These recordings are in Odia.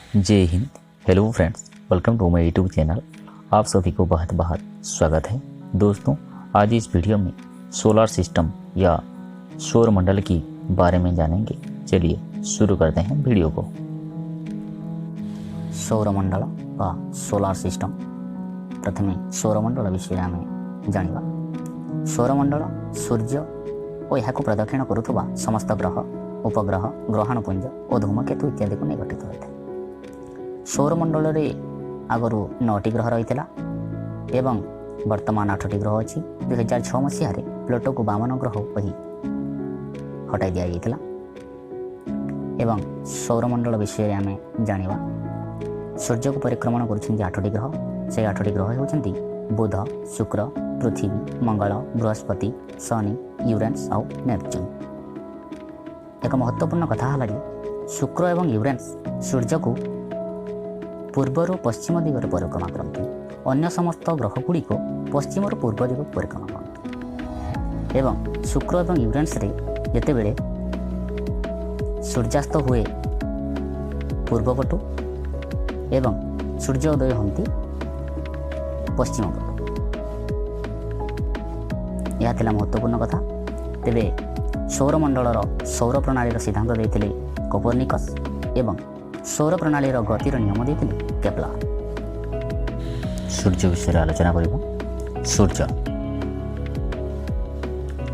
जय Hind. Hello friends, welcome to my YouTube channel. आप सभी को बहुत बहुत स्वागत है। दोस्तों, आज इस वीडियो में सोलर सिस्टम या सौर मंडल की बारे में जानेंगे। चलिए शुरू करते हैं वीडियो को। ସୌରମଣ୍ଡଳ ବା ସୋଲାର ସିଷ୍ଟମ୍। ପ୍ରଥମେ ସୌରମଣ୍ଡଳ ବିଷୟରେ ଆମେ ଜାଣିବା। ସୌରମଣ୍ଡଳ ସୂର୍ଯ୍ୟ ଓ ଏହାକୁ ପ୍ରଦକ୍ଷିଣ କରୁଥିବା ସମସ୍ତ ଗ୍ରହ, ଉପଗ୍ରହ, ଗ୍ରହାଣୁପୁଞ୍ଜ ଓ ଧୂମକେତୁ ଇତ୍ୟାଦିକୁ ନେଇ ଗଠିତ ହୋଇଥାଏ। ସୌରମଣ୍ଡଳରେ ଆଗରୁ 9ଟି ଗ୍ରହ ରହିଥିଲା ଏବଂ ବର୍ତ୍ତମାନ 8ଟି ଗ୍ରହ ଅଛି। 2006 ମସିହାରେ ପ୍ଲୁଟୋକୁ ବାମନ ଗ୍ରହ କହି ହଟାଇ ଦିଆଯାଇଥିଲା। ଏବଂ ସୌରମଣ୍ଡଳ ବିଷୟରେ ଆମେ ଜାଣିବା। ସୂର୍ଯ୍ୟକୁ ପରିକ୍ରମଣ କରୁଛନ୍ତି 8ଟି ଗ୍ରହ। ସେହି 8ଟି ଗ୍ରହ ହେଉଛନ୍ତି ବୁଧ, ଶୁକ୍ର, ପୃଥିବୀ, ମଙ୍ଗଳ, ବୃହସ୍ପତି, ଶନି, ୟୁରେନ୍ସ ଆଉ ନେପଚୁନ୍। ଏକ ମହତ୍ତ୍ୱପୂର୍ଣ୍ଣ କଥା ହେଲା ଯେ ଶୁକ୍ର ଏବଂ ୟୁରେନ୍ସ ସୂର୍ଯ୍ୟକୁ ପୂର୍ବରୁ ପଶ୍ଚିମ ଦିଗରେ ପରିକ୍ରମା କରନ୍ତି। ଅନ୍ୟ ସମସ୍ତ ଗ୍ରହଗୁଡ଼ିକ ପଶ୍ଚିମରୁ ପୂର୍ବ ଦିଗକୁ ପରିକ୍ରମା କରନ୍ତି। ଏବଂ ଶୁକ୍ର ଏବଂ ୟୁରେନ୍ସରେ ଯେତେବେଳେ ସୂର୍ଯ୍ୟାସ୍ତ ହୁଏ ପୂର୍ବ ପଟୁ ଏବଂ ସୂର୍ଯ୍ୟ ଉଦୟ ହୁଅନ୍ତି ପଶ୍ଚିମ ପଟୁ। ଏହା ଥିଲା ମହତ୍ତ୍ୱପୂର୍ଣ୍ଣ କଥା। ତେବେ ସୌରମଣ୍ଡଳର ସୌର ପ୍ରଣାଳୀର ସିଦ୍ଧାନ୍ତ ଦେଇଥିଲେ କୋପରନିକସ୍ ଏବଂ ସୌର ପ୍ରଣାଳୀର ଗତିର ନିୟମ ଦେଇଥିଲେ କେପ୍ଲର। ସୂର୍ଯ୍ୟ ବିଷୟରେ ଆଲୋଚନା କରିବା।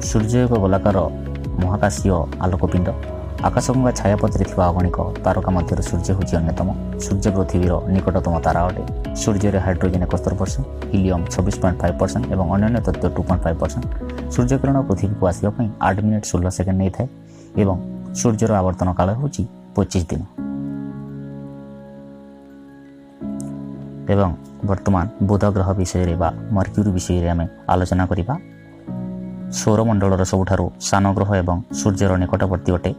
ସୂର୍ଯ୍ୟ ଏକ ଗୋଲାକାର ମହାକାଶୀୟ ଆଲୋକପିଣ୍ଡ। ଆକାଶଗଙ୍ଗା ଛାୟାପଥରେ ଥିବା ଅଗଣିତ ତାରକା ମଧ୍ୟରୁ ସୂର୍ଯ୍ୟ ହେଉଛି ଅନ୍ୟତମ। ସୂର୍ଯ୍ୟ ପୃଥିବୀର ନିକଟତମ ତାରା ଅଟେ। ସୂର୍ଯ୍ୟରେ ହାଇଡ୍ରୋଜେନ୍ 71%, ହିଲିୟମ୍ 26.5% ଏବଂ ଅନ୍ୟାନ୍ୟ ତତ୍ତ୍ୱ 2.5%। ସୂର୍ଯ୍ୟକିରଣ ପୃଥିବୀକୁ ଆସିବା ପାଇଁ 8 ମିନିଟ୍ 16 ସେକେଣ୍ଡ ନେଇଥାଏ ଏବଂ ସୂର୍ଯ୍ୟର ଆବର୍ତ୍ତନ କାଳ ହେଉଛି 25 ଦିନ। ଏବଂ ବର୍ତ୍ତମାନ ବୁଧ ଗ୍ରହ ବିଷୟରେ ବା ମର୍କ୍ୟୁରୀ ବିଷୟରେ ଆମେ ଆଲୋଚନା କରିବା। ସୌରମଣ୍ଡଳର ସବୁଠାରୁ ସାନ ଗ୍ରହ ଏବଂ ସୂର୍ଯ୍ୟର ନିକଟବର୍ତ୍ତୀ ଅଟେ।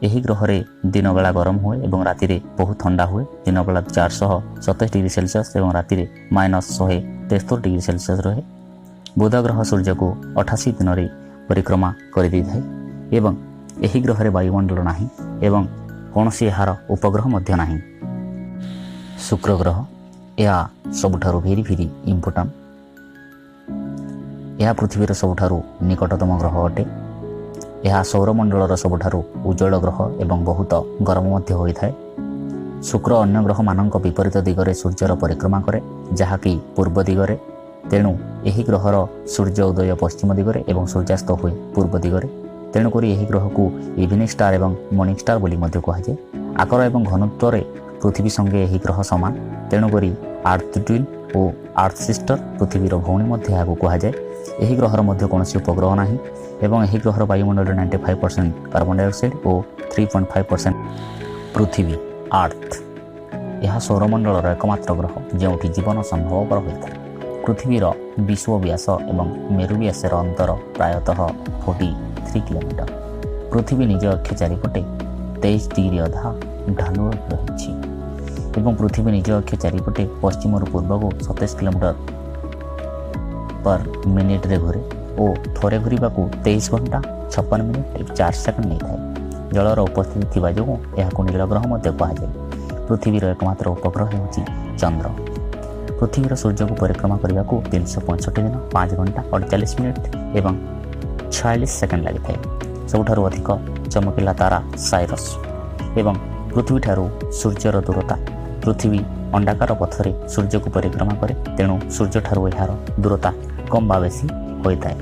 ଏହି ଗ୍ରହରେ ଦିନବେଳା ଗରମ ହୁଏ ଏବଂ ରାତିରେ ବହୁତ ଥଣ୍ଡା ହୁଏ। ଦିନବେଳା 427 ଡିଗ୍ରୀ ସେଲସିୟସ୍ ଏବଂ ରାତିରେ -173 ଡିଗ୍ରୀ ସେଲସିୟସ୍ ରହେ। ବୁଧ ଗ୍ରହ ସୂର୍ଯ୍ୟକୁ 88 ଦିନରେ ପରିକ୍ରମା କରିଦେଇଥାଏ ଏବଂ ଏହି ଗ୍ରହରେ ବାୟୁମଣ୍ଡଳ ନାହିଁ ଏବଂ କୌଣସି ଏହାର ଉପଗ୍ରହ ମଧ୍ୟ ନାହିଁ। ଶୁକ୍ର ଗ୍ରହ ଏହା ସବୁଠାରୁ ଭେରି ଭେରି ଇମ୍ପୋର୍ଟାଣ୍ଟ। ଏହା ପୃଥିବୀର ସବୁଠାରୁ ନିକଟତମ ଗ୍ରହ ଅଟେ। ଏହା ସୌରମଣ୍ଡଳର ସବୁଠାରୁ ଉଜ୍ଜଳ ଗ୍ରହ ଏବଂ ବହୁତ ଗରମ ମଧ୍ୟ ହୋଇଥାଏ। ଶୁକ୍ର ଅନ୍ୟ ଗ୍ରହମାନଙ୍କ ବିପରୀତ ଦିଗରେ ସୂର୍ଯ୍ୟର ପରିକ୍ରମା କରେ, ଯାହାକି ପୂର୍ବ ଦିଗରେ। ତେଣୁ ଏହି ଗ୍ରହର ସୂର୍ଯ୍ୟ ଉଦୟ ପଶ୍ଚିମ ଦିଗରେ ଏବଂ ସୂର୍ଯ୍ୟାସ୍ତ ହୁଏ ପୂର୍ବ ଦିଗରେ। ତେଣୁକରି ଏହି ଗ୍ରହକୁ ଇଭିନିଂ ଷ୍ଟାର ଏବଂ ମର୍ଣ୍ଣିଂ ଷ୍ଟାର ବୋଲି ମଧ୍ୟ କୁହାଯାଏ। ଆକାର ଏବଂ ଘନତ୍ୱରେ ପୃଥିବୀ ସଙ୍ଗେ ଏହି ଗ୍ରହ ସମାନ। ତେଣୁକରି ଆର୍ଥ ଟ୍ୱିନ୍ ଓ ଆର୍ଥ ସିଷ୍ଟର, ପୃଥିବୀର ଭଉଣୀ ମଧ୍ୟ ଏହାକୁ କୁହାଯାଏ। ଏହି ଗ୍ରହର ମଧ୍ୟ କୌଣସି ଉପଗ୍ରହ ନାହିଁ ଏବଂ ଏହି ଗ୍ରହର ବାୟୁମଣ୍ଡଳରେ 95% କାର୍ବନ ଡାଇଅକ୍ସାଇଡ୍ ଓ 3.5%। ପୃଥିବୀ ଆର୍ଥ ଏହା ସୌରମଣ୍ଡଳର ଏକମାତ୍ର ଗ୍ରହ ଯେଉଁଠି ଜୀବନ ସମ୍ଭବପର ହୋଇଥାଏ। ପୃଥିବୀର ବିଷୁବ ବ୍ୟାସ ଏବଂ ମେରୁ ବ୍ୟାସର ଅନ୍ତର ପ୍ରାୟତଃ 43 କିଲୋମିଟର। ପୃଥିବୀ ନିଜ ଅକ୍ଷ ଚାରିପଟେ 23 ଡିଗ୍ରୀ ଅଧା ଢାଲୁ ରହିଛି ଏବଂ ପୃଥିବୀ ନିଜ ଅକ୍ଷ ଚାରିପଟେ ପଶ୍ଚିମରୁ ପୂର୍ବକୁ 27 କିଲୋମିଟର ପର ମିନିଟ୍ରେ ଘୁରେ ଓ ଥରେ ଘୁରିବାକୁ 23 ଘଣ୍ଟା 56 ମିନିଟ୍ 4 ସେକେଣ୍ଡ ନେଇଥାଏ। ଜଳର ଉପସ୍ଥିତି ଥିବା ଯୋଗୁଁ ଏହାକୁ ନୀଳ ଗ୍ରହ ମଧ୍ୟ କୁହାଯାଏ। ପୃଥିବୀର ଏକମାତ୍ର ଉପଗ୍ରହ ହେଉଛି ଚନ୍ଦ୍ର। ପୃଥିବୀର ସୂର୍ଯ୍ୟକୁ ପରିକ୍ରମା କରିବାକୁ 365 ଦିନ, 5 ଘଣ୍ଟା 48 ମିନିଟ୍ ଏବଂ 46 ସେକେଣ୍ଡ ଲାଗିଥାଏ। ସବୁଠାରୁ ଅଧିକ ଚମକିଲା ତାରା ସାଇରସ୍ ଏବଂ ପୃଥିବୀଠାରୁ ସୂର୍ଯ୍ୟର ଦୂରତା। ପୃଥିବୀ ଅଣ୍ଡାକାର ପଥରେ ସୂର୍ଯ୍ୟକୁ ପରିକ୍ରମା କରେ, ତେଣୁ ସୂର୍ଯ୍ୟଠାରୁ ଏହାର ଦୂରତା କମ୍ ବା ବେଶୀ ହୋଇଥାଏ।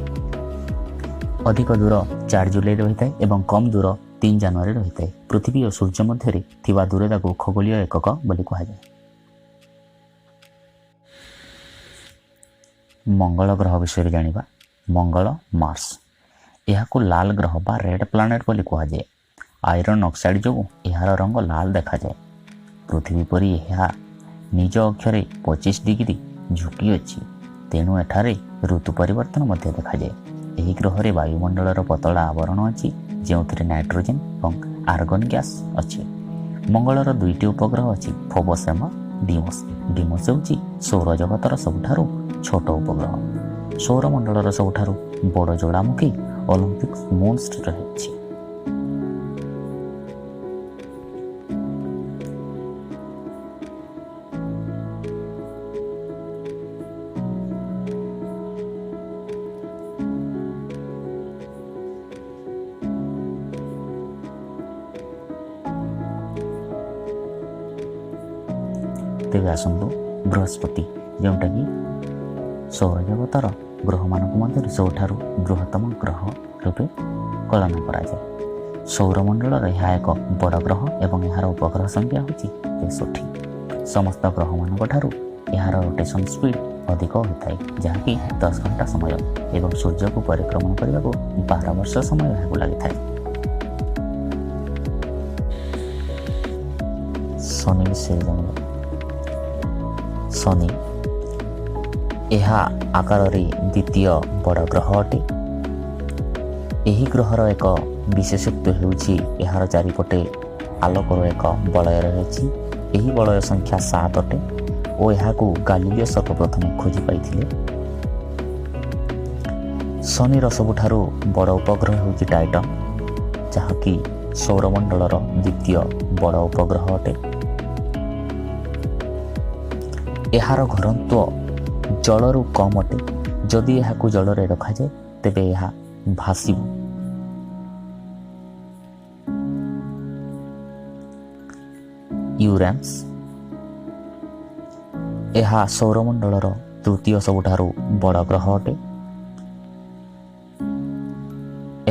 ଅଧିକ ଦୂର 4 ଜୁଲାଇରେ ହୋଇଥାଏ ଏବଂ କମ୍ ଦୂର 3 ଜାନୁଆରୀରେ ହୋଇଥାଏ। ପୃଥିବୀ ଓ ସୂର୍ଯ୍ୟ ମଧ୍ୟରେ ଥିବା ଦୂରତାକୁ ଖଗୋଳୀୟ ଏକକ ବୋଲି କୁହାଯାଏ। ମଙ୍ଗଳ ଗ୍ରହ ବିଷୟରେ ଜାଣିବା। ମଙ୍ଗଳ ମାର୍ସ ଏହାକୁ ଲାଲ ଗ୍ରହ ବା ରେଡ୍ ପ୍ଲାନେଟ୍ ବୋଲି କୁହାଯାଏ। ଆଇରନ୍ ଅକ୍ସାଇଡ୍ ଯୋଗୁଁ ଏହାର ରଙ୍ଗ ଲାଲ ଦେଖାଯାଏ। ପୃଥିବୀ ପରି ଏହା ନିଜ ଅକ୍ଷରେ 25 ଡିଗ୍ରୀ ଝୁକିଅଛି, ତେଣୁ ଏଠାରେ ଋତୁ ପରିବର୍ତ୍ତନ ମଧ୍ୟ ଦେଖାଯାଏ। ଏହି ଗ୍ରହରେ ବାୟୁମଣ୍ଡଳର ପତଳା ଆବରଣ ଅଛି, ଯେଉଁଥିରେ ନାଇଟ୍ରୋଜେନ୍ ଏବଂ ଆର୍ଗନ୍ ଗ୍ୟାସ୍ ଅଛି। ମଙ୍ଗଳର 2ଟି ଉପଗ୍ରହ ଅଛି, ଫୋବସ୍ ଏବଂ ଡିମୋସ୍। ଡିମୋସ୍ ହେଉଛି ସୌରଜଗତର ସବୁଠାରୁ ଛୋଟ ଉପଗ୍ରହ। ସୌରମଣ୍ଡଳର ସବୁଠାରୁ ବଡ଼ ଜ୍ୱାଳାମୁଖୀ ଅଲିମ୍ପିକ୍ସ ମୁନ୍ସ ରହିଛି। ତେବେ ଆସନ୍ତୁ ବୃହସ୍ପତି, ଯେଉଁଟାକି ସୌରଜଗତର ଗ୍ରହମାନଙ୍କ ମଧ୍ୟରୁ ସବୁଠାରୁ ବୃହତ୍ତମ ଗ୍ରହ ରୂପେ କଳନା କରାଯାଏ। ସୌରମଣ୍ଡଳର ଏହା ଏକ ବଡ଼ ଗ୍ରହ ଏବଂ ଏହାର ଉପଗ୍ରହ ସଂଖ୍ୟା ହେଉଛି 63। ସମସ୍ତ ଗ୍ରହମାନଙ୍କ ଠାରୁ ଏହାର ରୋଟେସନ୍ ସ୍ପିଡ୍ ଅଧିକ ହୋଇଥାଏ, ଯାହାକି 10 ଘଣ୍ଟା ସମୟ ଏବଂ ସୂର୍ଯ୍ୟକୁ ପରିକ୍ରମଣ କରିବାକୁ 12 ବର୍ଷ ସମୟ ଏହାକୁ ଲାଗିଥାଏ। ଶନି ବିଷୟରେ ଜାଣିବା। ଶନି ଏହା ଆକାରରେ ଦ୍ୱିତୀୟ ବଡ଼ ଗ୍ରହ ଅଟେ। ଏହି ଗ୍ରହର ଏକ ବିଶେଷତ୍ୱ ହେଉଛି ଏହାର ଚାରିପଟେ ଆଲୋକର ଏକ ବଳୟ ରହିଛି। ଏହି ବଳୟ ସଂଖ୍ୟା 7 ଅଟେ ଓ ଏହାକୁ ଗାଲିଲିଓ ସର୍ବପ୍ରଥମେ ଖୋଜି ପାଇଥିଲେ। ଶନିର ସବୁଠାରୁ ବଡ଼ ଉପଗ୍ରହ ହେଉଛି ଟାଇଟନ୍, ଯାହାକି ସୌରମଣ୍ଡଳର ଦ୍ୱିତୀୟ ବଡ଼ ଉପଗ୍ରହ ଅଟେ। ଏହାର ଘନତ୍ୱ ଜଳରୁ କମ୍ ଅଟେ। ଯଦି ଏହାକୁ ଜଳରେ ରଖାଯାଏ ତେବେ ଏହା ଭାସିବ। ୟୁରାନସ୍ ଏହା ସୌରମଣ୍ଡଳର ତୃତୀୟ ସବୁଠାରୁ ବଡ଼ ଗ୍ରହ ଅଟେ।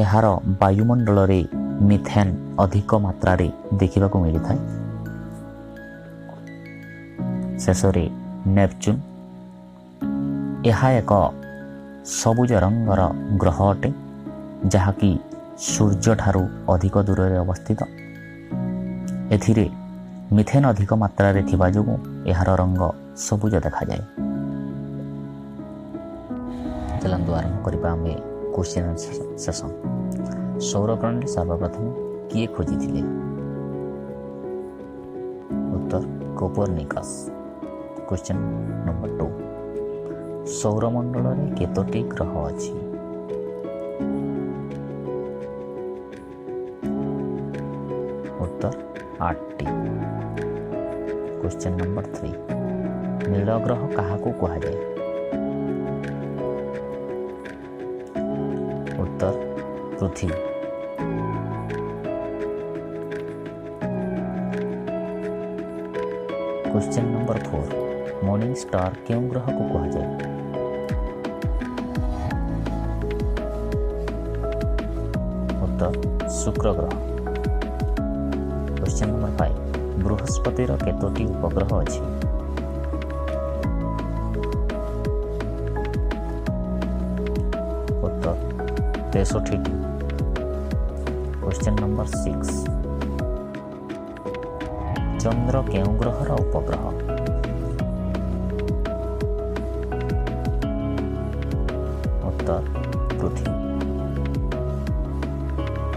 ଏହାର ବାୟୁମଣ୍ଡଳରେ ମିଥେନ୍ ଅଧିକ ମାତ୍ରାରେ ଦେଖିବାକୁ ମିଳିଥାଏ। ଶେଷରେ ନେପଚୁନ୍, ଏହା ଏକ ସବୁଜ ରଙ୍ଗର ଗ୍ରହ ଅଟେ, ଯାହାକି ସୂର୍ଯ୍ୟଠାରୁ ଅଧିକ ଦୂରରେ ଅବସ୍ଥିତ। ଏଥିରେ ମିଥେନ୍ ଅଧିକ ମାତ୍ରାରେ ଥିବା ଯୋଗୁଁ ଏହାର ରଙ୍ଗ ସବୁଜ ଦେଖାଯାଏ। ଚାଲନ୍ତୁ ଆରମ୍ଭ କରିବା ଆମେ କ୍ୱେଶ୍ଚିନ୍ ଆନ୍ସର ସେସନ୍। ସୌର ପ୍ରଣାଳୀ ସର୍ବପ୍ରଥମେ କିଏ ଖୋଜିଥିଲେ? ଉତ୍ତର କୋପରନିକସ୍। କ୍ୱେଶ୍ଚିନ୍ ନମ୍ବର 2, ସୌରମଣ୍ଡଳରେ କେତୋଟି ଗ୍ରହ ଅଛି? ଉତ୍ତର 8ଟି। କ୍ୱେଶ୍ଚିନ୍ ନମ୍ବର 3, ନୀଳ ଗ୍ରହ କାହାକୁ କୁହାଯାଏ? ଉତ୍ତର ପୃଥିବୀ। କ୍ୱେଶ୍ଚିନ୍ ନମ୍ବର 4, ମର୍ଣ୍ଣିଂ ଷ୍ଟାର କେଉଁ ଗ୍ରହକୁ କୁହାଯାଏ? ଉତ୍ତର ଶୁକ୍ର ଗ୍ରହ। କ୍ୱେଶ୍ଚିନ୍ ନମ୍ବର 5, ବୃହସ୍ପତିର କେତୋଟି ଉପଗ୍ରହ ଅଛି? ଉତ୍ତର 63ଟି। କ୍ୱେଶ୍ଚିନ୍ ନମ୍ବର 6, ଚନ୍ଦ୍ର କେଉଁ ଗ୍ରହର ଉପଗ୍ରହ? ଉତ୍ତର ପୃଥିବୀ।